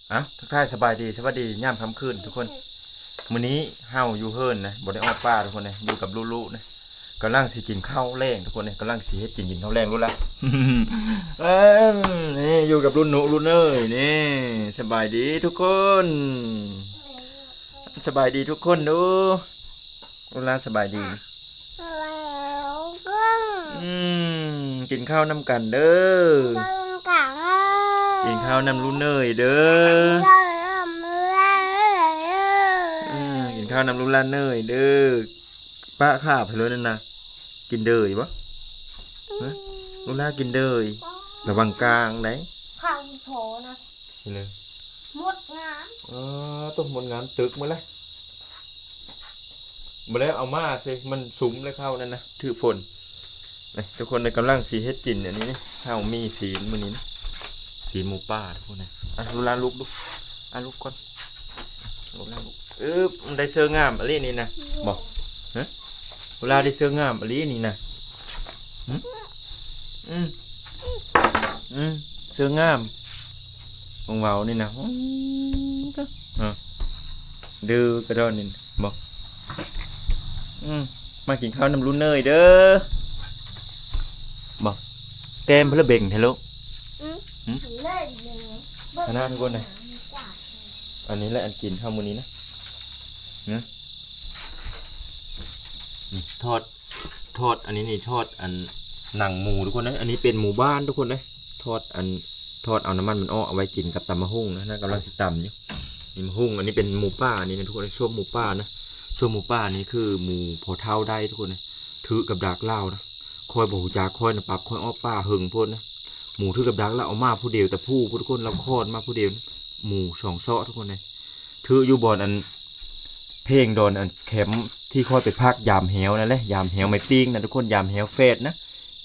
ເອົ້າ ທັກທາຍສະບາຍດີ ສະຫວັດດີຍາມຄ່ຳຄືນທຸກຄົນ. ມື້ນີ້ເຮົາຢູ່ເຮືອນນະ ບໍ່ໄດ້ອອກປ່າທຸກຄົນເອີຍ ຢູ່ກັບລຸລຸນະ ກຳລັງຊິກິນເຂົ້າແລງທຸກຄົນເອີຍ ກຳລັງຊິເຮັດກິນ ກິນເຂົ້າແລງລຸລະ. ເອີ ນີ້ຢູ່ກັບລຸນຸລຸເນີຍນີ້. ສະບາຍດີທຸກຄົນ ສະບາຍດີທຸກຄົນດູ. ລຸລາສະບາຍດີ. ອືມ ກິນເຂົ້ານຳກັນເດີ ກິນເຂົ້ານຳລຸເນີຍເດີ ກິນເຂົ້ານຳລຸລາເນີຍເດີ. ປະຄາບໃຫ້ເລີຍນັ້ນນະ ກິນເດີຍບໍ່? ລຸລາກິນເດີຍ ລະວັງກາງໄດ໋ ຂ້າວພໍນະ ເລີຍ ໝົດງາມ. ເອີ ຕົກໝົດງາມ ຕຶກໝົດແລ້ວ. ບໍ່ແລ້ວເອົາມາຊິ ມັນຊຸມແລ້ວເຂົ້ານັ້ນນະ ຖືກຝົນ. ນີ້ທຸກຄົນ ກຳລັງຊິເຮັດກິນອັນນີ້ນີ້ ເຮົາມີຊີ້ນມື້ນີ້ນະ ຊີ້ນໝູປ່າທຸກຄົນ. ອ່ະ ລຸລາລຸກດູ ອ່ະ ລຸກກ່ອນ ລຸລາລຸກ. ອຶບ ໄດ້ເສື້ອງາມອີ່ຫຼີນີ້ນະ ບໍ່? ຮະ? ລຸລາໄດ້ເສື້ອງາມອີ່ຫຼີນີ້ນະ. ຫຶ? ອືມ ອືມ ເສື້ອງາມ ຂອງເວົ້ານີ້ນະ. ອືມ ເດີກະດອນນີ້ນະ ບໍ່? ອືມ ມາກິນເຂົ້ານຳລຸເນີຍເດີ ບໍ່? ແກ້ມເພິ່ນລະເບັງແທ້ລູກ. ອືມ ຫຶ? ເລີຍເບິ່ງ ຄະນະທຸກຄົນເອີຍ. ອັນນີ້ແຫຼະອັນກິນເຮົາມື້ນີ້ນະ ນະ ນີ້ທອດ ທອດ ອັນນີ້ນີ້ທອດອັນໜັງໝູທຸກຄົນເອີຍ. ອັນນີ້ເປັນໝູບ້ານທຸກຄົນເອີຍ ທອດອັນ ທອດເອົານ້ຳມັນມັນອອກ ເອົາໄວ້ກິນກັບຕຳໝາກຫຸ່ງນະ. ກຳລັງຊິຕຳຢູ່ ນີ້ໝາກຫຸ່ງ ອັນນີ້ເປັນໝູປ່ານີ້ນະທຸກຄົນເອີຍ ສົ້ມໝູປ່ານະ. ສົ້ມໝູປ່ານີ້ຄືໝູພໍ່ເຖົ້າໄດ້ທຸກຄົນເອີຍ ຖືກກັບດັກລາວນະ. ຂ້ອຍບໍ່ຮູ້ຈັກ ຂ້ອຍນະປັບຂ້ອຍອອກປ່າເຫິງໂພດນະ. ໝູຖືກກັບດັກລາວ ເອົາມາຜູ້ດຽວ ແຕ່ຜູ້ ຜູ້ທຸກຄົນ ລາວຄອດມາຜູ້ດຽວ ໝູສອງເຊາະທຸກຄົນເອີຍ. ຖືຢູ່ບ່ອນອັນ ເພງດອນອັນແຄມທີ່ຂ້ອຍໄປພັກຍາມແຮ້ວນັ້ນແຫຼະ ຍາມແຮ້ວໄມ້ປີ້ງນະທຸກຄົນ ຍາມແຮ້ວແຟດນະ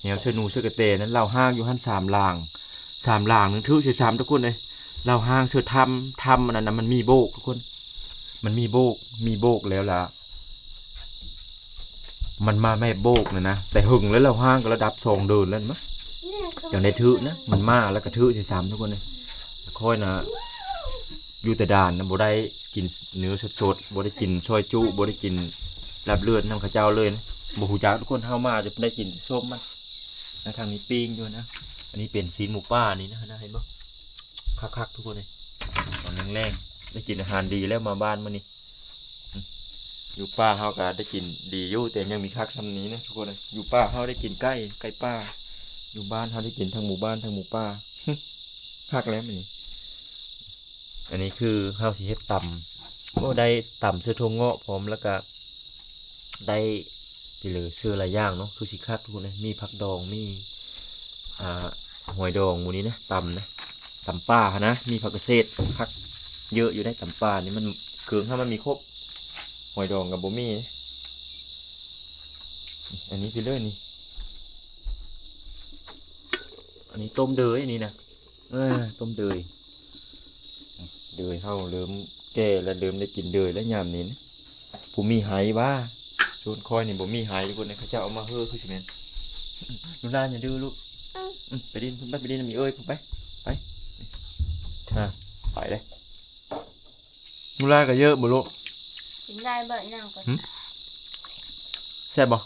ແຮ້ວເສື້ອໜູເສື້ອກະແຕນັ້ນ ລາວຮ້າງຢູ່ຫັ້ນສາມລາງ ສາມລາງໜຶ່ງຖືກຊະຊ້ຳທຸກຄົນເອີຍ. ລາວຮ້າງເສື້ອຖ້ຳ ຖ້ຳອັນນັ້ນນະ ມັນມີໂບກທຸກຄົນ ມັນມີໂບກ ມີໂບກແລ້ວລະ ມັນມາແມ່ໂບກນະນະ ແຕ່ເຫິງແລ້ວ ລາວຮ້າງກະລະດັບສອງເດືອນແລ້ວມະ ຈັ່ງໄດ້ຖືກນະ. ມັນມາແລ້ວກະຖືກຊະຊ້ຳທຸກຄົນເອີຍ. ຂ້ອຍນະ ຢູ່ແຕ່ດ່ານນະ ບໍ່ໄດ້ກິນເນື້ອສົດໆ ບໍ່ໄດ້ກິນຊອຍຈຸ ບໍ່ໄດ້ກິນລາບເລືອດນຳເຂົາເຈົ້າເລີຍນະ ບໍ່ຮູ້ຈັກທຸກຄົນ. ເຮົາມາຈະໄດ້ກິນແຕ່ສົ້ມມັນນະ ທາງນີ້ປີ້ງຢູ່ນະ. ອັນນີ້ເປັນຊີ້ນໝູປ່ານີ້ນະ ເຫັນບໍ່ ຄັກໆ ທຸກຄົນເອີຍ. ຕອນແລງໆ ໄດ້ກິນອາຫານດີແລ້ວ ມາບ້ານມື້ນີ້. ອືມ ຢູ່ປ່າເຮົາກະໄດ້ກິນດີຢູ່ ແຕ່ຍັງມີຄັກຊ່ຳນີ້ນະທຸກຄົນເອີຍ. ຢູ່ປ່າເຮົາໄດ້ກິນໄກ່ ໄກ່ປ່າ ຢູ່ບ້ານເຮົາໄດ້ກິນທັງໝູບ້ານທັງໝູປ່າ ຄັກແລ້ວມື້ນີ້. ອັນນີ້ຄືເຮົາຊິເຮັດຕຳ ໂອ້ ໄດ້ຕຳເສື້ອຖົ່ວເງາະພ້ອມ ແລ້ວກະໄດ້ ເຫຼືອເສື້ອຫຼາຍຢ່າງເນາະ ຄືຊິຄັກທຸກຄົນເອີຍ. ມີຜັກດອງ ມີ ອ່າ ຫອຍດອງ ໝູນີ້ນະ ຕຳນະ ຕຳປ່າຫັ້ນນະ ມີຜັກກະເສດ ຜັກເຍີະຢູ່ໃນຕຳປ່ານີ້ ມັນ ເຄື່ອງເຮົາມັນມີຄົບ ຫອຍດອງກະບໍ່ມີ. ອັນນີ້ໄປເລີຍນີ້ ອັນນີ້ຕົ້ມເດີຍ ອັນນີ້ນະ ເອີ ຕົ້ມເດີຍ ເດີຍເຮົາເລີ່ມແກ່ແລ້ວ ເລີ່ມໄດ້ກິນເດີຍແລ້ວຍາມນີ້ນະ. ຜູ້ມີໄຮ່ຫວາ ສ່ວນຂ້ອຍນີ້ບໍ່ມີໄຮ່ທຸກຄົນເອີຍ ເຂົາເຈົ້າເອົາມາເຮີ້ຄືຊິແມ່ນ. ລູກຫຼານຢ່າດື້ລູກ ອືມ ໄປຫຼິ້ນພຸ້ນໄປ ໄປຫຼິ້ນນຳອີເອີຍພຸ້ນໄປ ໄປ ອ່າ ໄປເລີຍ. ລູກຫຼານກະເຍີະບໍ່ລູກ ກິນໄດ້ບໍ່ ອີ່ນາງກ່ອນ ຫຶ? ແຊບບໍ່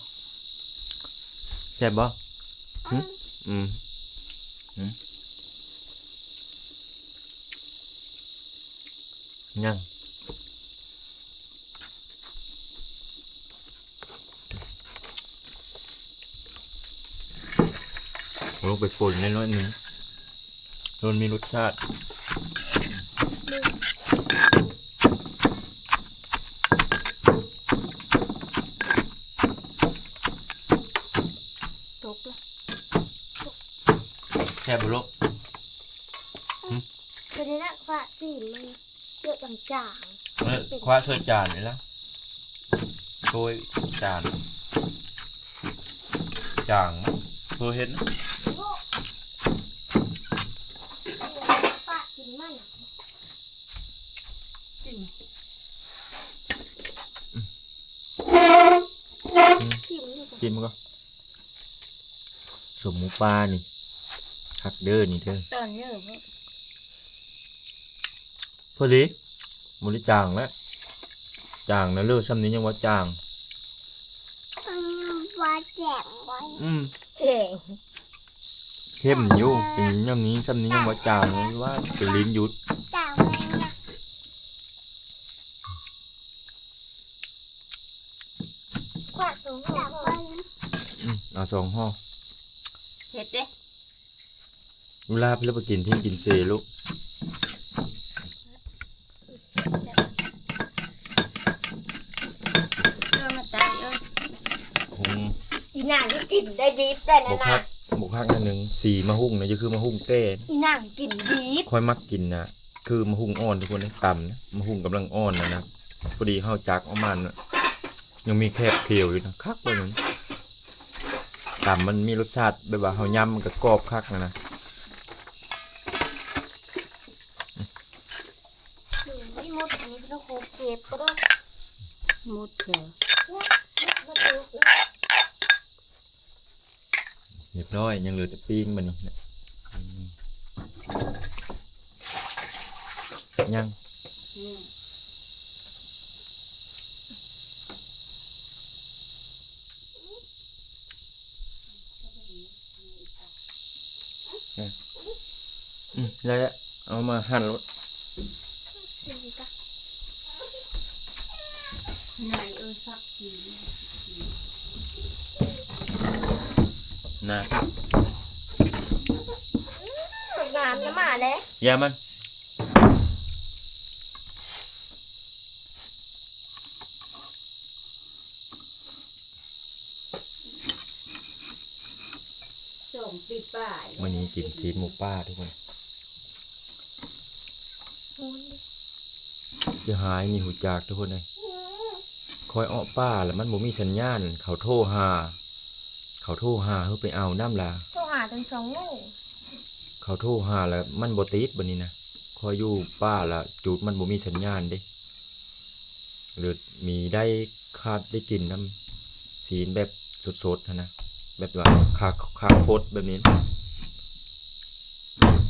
ແຊບບໍ່ ຫຶ? ອືມ ອືມ ຍັງ ເອົາລົງໄປປົ່ນໜ້ອຍໜຶ່ງ ໃຫ້ມັນມີລົດຊາດ. ຕົກລະ ແຊບບໍ່ລູກ? ຫຶ? ຕົວນີ້ລະ ຄວາຊີນມັນເຍອະຈາງໆ ເອີ ຄວ້າໃສ່ຈານນີ້ລະ ໂກຍຈານ ຈາງ ເພິ່ນເຮັດນະ ປາກກິນມັນ ກິນ ຊີມ ຊີມກ່ອນ ສົ້ມໝູປ່ານີ້ ຄັກເດີນີ້ເດີ ຕອນເຍອະ ອືມ ພໍດີ ບໍ່ໄດ້ຈາງແລ້ວ ຈາງນະເລີ ຊ່ຳນີ້ຍັງວ່າຈາງ ອັນນີ້ວ່າແຈງບໍ່ ອືມ ແຈງ ເຂັ້ມຢູ່ ເປັນຢ່າງນີ້ ຊ່ຳນີ້ຍັງວ່າຈາງ ວ່າເປັນລີ້ນຢຸດ ຈາງແລ້ວນະ ຄວັກສອງຫໍ່ ອືມ ເອົາສອງຫໍ່ ເຮັດເດ້. ເວລາໄປແລ້ວໄປກິນທິ້ງກິນເຊລູກ ເອີ ມາຕາຍເອີຍ ຄົງ ອີນາງກິນໄດ້ດິບໄດ້ນະ ບໍ່ຄັກ ບໍ່ຄັກອັນໜຶ່ງ ສີມະຮຸ່ງນະ ຈະຄືມະຮຸ່ງແກ່ ອີນາງກິນດິບ ຂ້ອຍມັກກິນນະ ຄືມະຮຸ່ງອ່ອນທຸກຄົນເອີຍ ຕຳນະ ມະຮຸ່ງກຳລັງອ່ອນນະນະ ພໍດີເຮົາຈັກເອົາມານະ ຍັງມີແຄບຂຽວຢູ່ນະ ຄັກເລີຍ ຕຳມັນມີລົດຊາດ ແບບວ່າເຮົາຫຍ້ຳມັນກະກອບຄັກນະ ໂອ້ຍ ມົດອັນນີ້ເປັນໂຮກເຈັບກະໂດ ມົດເດີ ຮຽບຮ້ອຍ ຍັງເຫຼືອແຕ່ປີ້ງບາດນີ້ນະ ອືມ ຍັງ ອືມ ອືມ ໄດ້ລະ ເອົາມາຫັ່ນໂລດ ນາຍເອີຍ ຜັກຊີ ນະ ງາມນະ ມາແລ້ວ ຢ່າມັນ ສອງປີປາຍ ມື້ນີ້ກິນຊີ້ນໝູປ່າທຸກຄົນ ຊິຫາຍນີ້ຮູ້ຈັກທຸກຄົນເອີຍ ຂ້ອຍເອາະປ່າແລ້ວມັນບໍ່ມີສັນຍານ ເຂົາໂທຫາ ເຂົາໂທຫາ ເຮົາໄປເອົານຳລະ ໂທຫາຈົນສອງໂມງ ເຂົາໂທຫາແລ້ວມັນບໍ່ຕິດບາດນີ້ນະ ຂ້ອຍຢູ່ປ່າລະຈຸດມັນບໍ່ມີສັນຍານເດ້ ຫຼືມີໄດ້ຄາດໄດ້ກິນນຳຊີ້ນແບບສົດໆຫັ້ນນະ ແບບວ່າຄາ ຄາຄົດແບບນີ້ນະ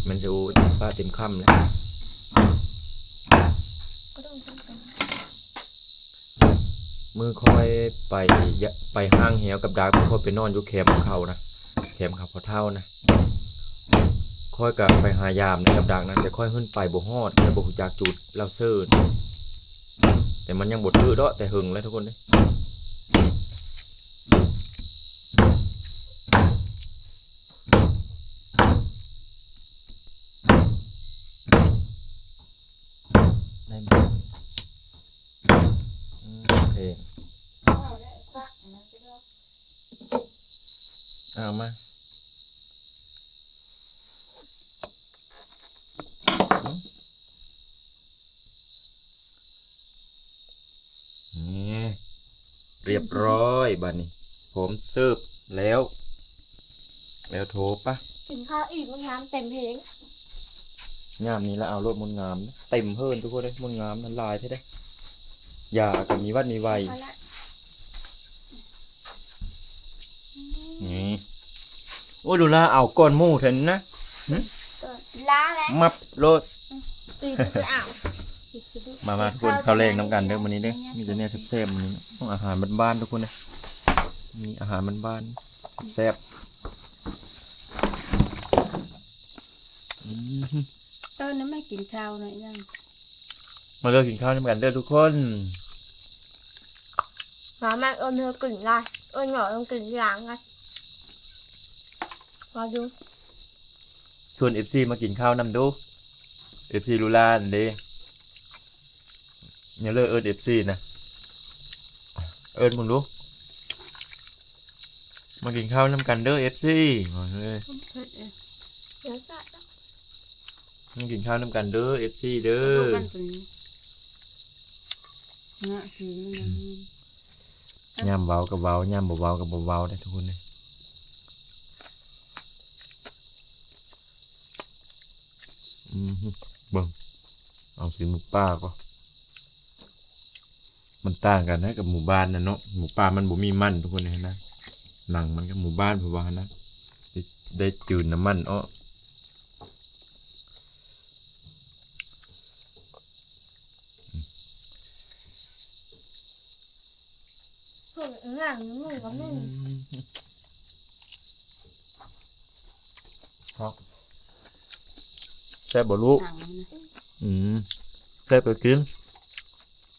ມັນຈະ ໂອ້ ເຕັມປາກເຕັມຄຳແລ້ວ ມື້ຂ້ອຍໄປ ໄປຫາງແຮ້ວກັບດາກ ຂ້ອຍໄປນອນຢູ່ແຄມເຂົານະ ແຄມເຂົາພໍ່ເຖົ້ານະ ຂ້ອຍກະໄປຫາຢາມໃນກັບດັກນະ ແຕ່ຂ້ອຍຂຶ້ນໄປບໍ່ຮອດ ແຕ່ບໍ່ຮູ້ຈັກຈຸດລາວເຊີນ ແຕ່ມັນຍັງບໍ່ຖືດອກ ແຕ່ເຫິງແລ້ວທຸກຄົນເດ້ ໄດ້ບໍ່? ອືມ ໂອເຄ ເອົາມາ ນີ້ ຮຽບຮ້ອຍບາດນີ້ ພ້ອມເສີບແລ້ວ ແລ້ວໂທປະ ກິນເຂົ້າອີກ ມັນງາມເຕັມເພິງ ຍາມນີ້ລະເອົາໂລດ ມົດງາມ ເຕັມເຮີນທຸກຄົນເອີຍ ມົດງາມນັ້ນຫຼາຍແທ້ເດ້ ຢາກະມີວັດມີໄວ ນີ້ ໂອ້ຍ ລູລາເອົາກ່ອນໝູ່ແທ້ນະ ລາແລ້ວ ມັບໂລດ ມາໆ ທຸກຄົນ ເຂົ້າແລງນຳກັນເດີມື້ນີ້ເດີ ມີແຕ່ແນວແຊບໆ ມື້ນີ້ ອາຫານບ້ານໆ ທຸກຄົນເດີ ມີອາຫານບ້ານໆ ແຊບ ອືມ ຕອນນັ້ນມາກິນເຂົ້າໜ້ອຍໜຶ່ງ ມາເດີ ກິນເຂົ້ານຳກັນເດີທຸກຄົນ ມາແມ່ ເອີ້ນເຮົາກິນຫຼາຍ ເອີ້ນໜ້ອຍຕ້ອງກິນຢ່າງນະ ມາດູ ຊວນເອັຟຊີມາກິນເຂົ້ານຳດູ ເອັຟຊີລູລາຫັ້ນເດ້ ຢ່າເລີກເອີ້ນເອັຟຊີນະ ເອີ້ນເບິ່ງດູ ມາກິນເຂົ້ານຳກັນເດີ ເອັຟຊີ ມາກິນເຂົ້ານຳກັນເດີ ເອັຟຊີເດີ ຍາມເວົ້າກໍເວົ້າ ຍາມບໍ່ເວົ້າກໍບໍ່ເວົ້າເດ້ທຸກຄົນເດ້ ອືມ ເບິ່ງ ເອົາຊີ້ນໝູປ່າກໍ ມັນຕ່າງກັນນະກັບໝູບ້ານນະເນາະ ໝູປ່າມັນບໍ່ມີມັນທຸກຄົນເຫັນນະ ໜັງມັນກັບໝູບ້ານເພິ່ນວ່າຫັ້ນນະ ໄດ້ ໄດ້ຈືນນ້ຳມັນເອາະ ອ ງາມ ໜຶ່ງກໍໜຶ່ງ ອືມ ຄັກ ແຊບບໍ່ລູກ? ອືມ ແຊບກໍກິນ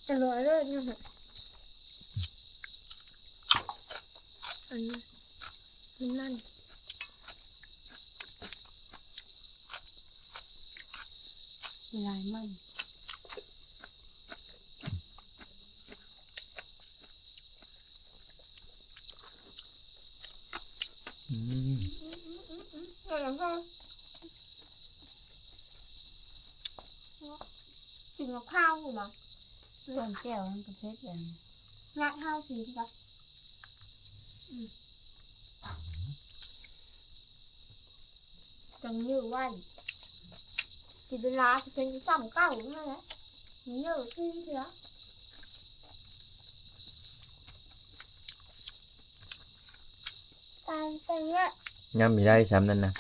ອະລ່ອຍເລີຍ ອັນນີ້ ມັນນັ້ນ ລາຍມັນ ອືມ ກິນກັບຂ້າວພຸ້ນນະ ລວມແຈ່ວມັນກໍເຜັດແລ້ວ ຍາດເຮົາຊິກິນກັບ ອືມ ຈັ່ງເຍອະໄວ້ ຊິເວລາຊິເປັນຊ້ຳເກົ່ານັ້ນແຫຼະ ເຍອະຄືເທື່ອ ຕາມໄປເນາະ ຍຳມີໄດ້ຊ້ຳນັ້ນນະ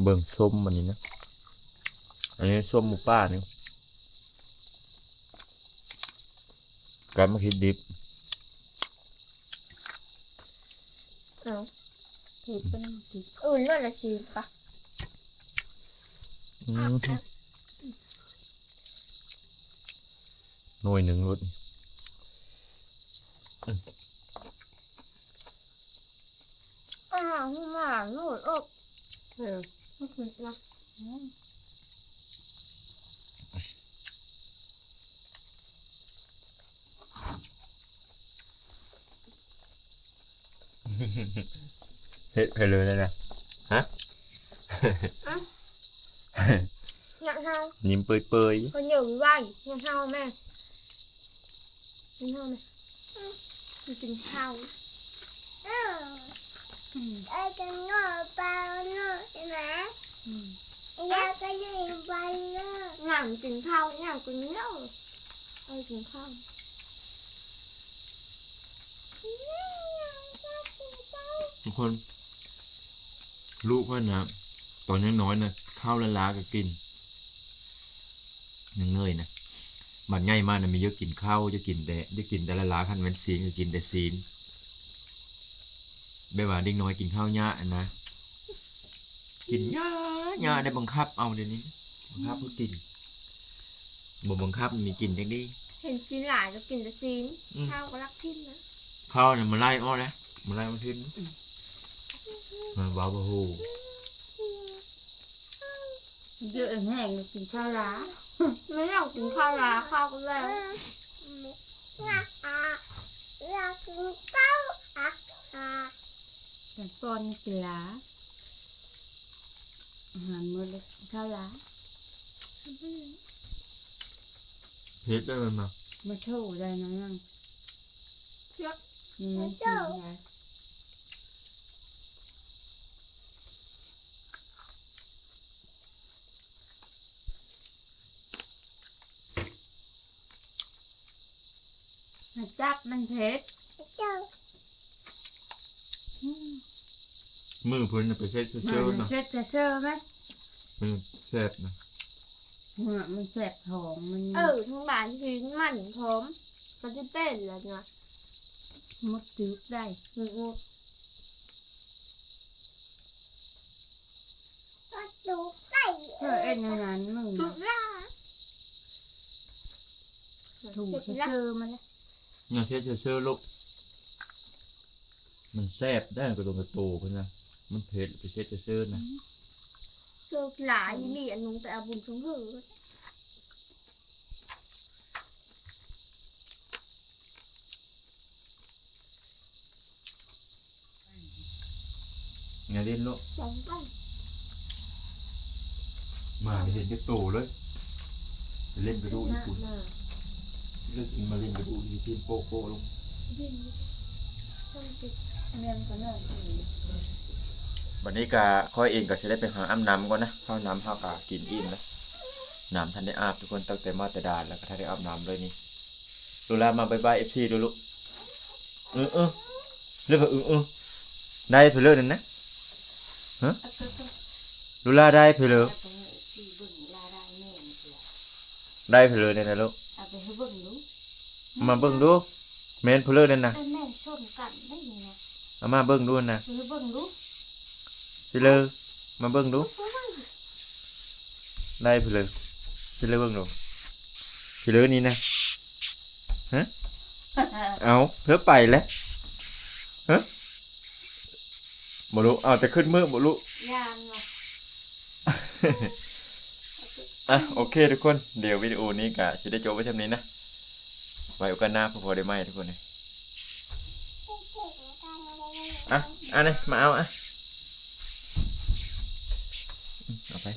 ເບິ່ງສົ້ມອັນນີ້ນະ ອັນນີ້ສົ້ມໝູປ່ານີ້ ກັບໝາກເຫັດດິບ ເອົາ ເຫັດເພິ່ນກິນ ອື່ນລະລະຊິປະ ອືມ ໜ່ວຍໜຶ່ງໂລດ ອືມ ອາຫານມາໂລດ ເອີ ບໍ່ຄິດນະ ອືມ ເຮັດໃຫ້ເລີຍນະ ຮະ ຍາດເຮົາ ຍິ້ມເປີຍໆ ເພິ່ນເດີນໄວ ຍາດເຮົາແມ່ ກິນເຂົ້າແມ່ ກິນເຂົ້າ ອືມ ເອີ ກິນເຂົ້າເປົ່າເນາະ ໃຊ່ໄໝ? ອືມ ຢາກກິນໄປເລີຍ ຫຍັງກິນເຂົ້າ ຫຍັງກິນເຂົ້າ ເອີ ກິນເຂົ້າ ທຸກຄົນ ລູກຂ້ອຍນະ ຕອນຍັງນ້ອຍນະ ເຂົ້າລາໆກໍກິນ ຍັງນ້ອຍນະ ບັດໃຫຍ່ມານະ ມີຢາກກິນເຂົ້າ ຢາກກິນແຕ່ ຢາກກິນແຕ່ລະລາ ຄັນແມ່ນຊີ້ນກໍກິນແຕ່ຊີ້ນ ແບບວ່າເດັກນ້ອຍກິນເຂົ້າຍາກຫັ້ນນະ ກິນຍາກ ຍາກໄດ້ບັງຄັບເອົາດຽວນີ້ ບັງຄັບໃຫ້ກິນ ບໍ່ບັງຄັບມີກິນຈັ່ງໃດ ເຫັນຊີ້ນຫຼາຍກໍກິນແຕ່ຊີ້ນ ອືມ ເຂົ້າກໍລັກຖິ້ມນະ ເຂົ້ານະມາໄລ່ອອກນະ ມາໄລ່ມາຖິ້ມ ອືມ ມັນເວົ້າບໍ່ຮູ້. ເຍອະແຮງກິນເຂົ້າຫຼາ ແມ່ນເຮົາກິນເຂົ້າຫຼາ ເຂົ້າກໍແລ້ວ ຢາກກິນເຂົ້າ ຢາກ ຢາກປ້ອນກິນຫຼາ ອາຫານໝົດແລ້ວກິນເຂົ້າຫຼາ ເຮັດໄດ້ແມ່ນບໍ່? ມາໂທໄດ້ນະນາງ ເຈັບ ອືມ ມາໂທ ຈັບມັນເຜັດ ອືມ ມືເພິ່ນນະໄປເຊັດເຊີນະ ເຊັດເຊີນະ ມັນແຊບນະ ເມືອມັນແຊບ ທອງມັນ ເອີ ທາງບ້ານກິນມັນຫອມ ກໍຊິເປັນແລ້ວນະ ໝົດຕຶກໄດ້ ອືມ ອືມ ເອີ ເຮັດແນວນັ້ນມຶງ ຖືກເຊີນມັນ ນະເຊັດເຊີໆລູກ ມັນແຊບໄດ໋ ກະໂຕ ກະໂຕເພິ່ນນະ ມັນເຜັດ ໄປເຊັດເຊີນນະ ອືມ ໂຊກຫຼາຍອີ່ຫຼີ ອັນນຸງໄປເອົາບຸນຊົງຫື ຢ່າຫຼິ້ນລູກ ມາໄດ້ເຫັນຈັກໂຕເລີຍ ໄປຫຼິ້ນກະດູກອີ່ປຸ່ນ ມາຫຼິ້ນກະດູກອີ່ ຕີນໂປະໆລົງ ບັດນີ້ກະຂ້ອຍເອງກະຊິໄດ້ໄປຫາອາບນ້ຳກ່ອນນະ ເຂົ້ານ້ຳເຮົາກະກິນອີ່ມແລ້ວ ນ້ຳທັນໄດ້ອາບທຸກຄົນ ຕັ້ງແຕ່ມາແຕ່ດານແລ້ວກະທັນໄດ້ອາບນ້ຳເລີຍນີ້ ລູລາມາບາຍບາຍເອັຟຊີດູລູກ ເອີໆ ເລີຍວ່າ ເອີໆ ໄດ້ເພິ່ນເລີນັ້ນນະ ຮະ ລູລາໄດ້ເພິ່ນເລີ ໄດ້ເພິ່ນເລີນັ້ນນະລູກ ໄປໃຫ້ເບິ່ງດູ ມາເບິ່ງດູ ແມ່ນຜູ້ເລີນັ້ນນະ ເອີ ແມ່ນຊົນກັນໄດ໋ນີ້ນະ ເອົາມາເບິ່ງດູນະ ໄປໃຫ້ເບິ່ງດູ ຊິເລີ ມາເບິ່ງດູ ໄລ່ຜູ້ເລີ ຊິເລີເບິ່ງດູ ຜູ້ເລີນີ້ນະ ຮະ ເອົາ ເພິ່ນໄປແລ້ວ ຮະ ບໍ່ຮູ້ ເອົາແຕ່ຂຶ້ນມື້ບໍ່ຮູ້ ຢ້ານວ່າ ອ່ະ ໂອເຄທຸກຄົນ ດຽວວິດີໂອນີ້ກະຊິໄດ້ຈົບໄວ້ຊ່ຳນີ້ນະ ໄວ້ໂອກາດໜ້າພໍ້ໄດ້ໃໝ່ທຸກຄົນເອີຍ ອ່ະ ອັນນີ້ມາເອົາ ອ່ະ ເອົາໄປ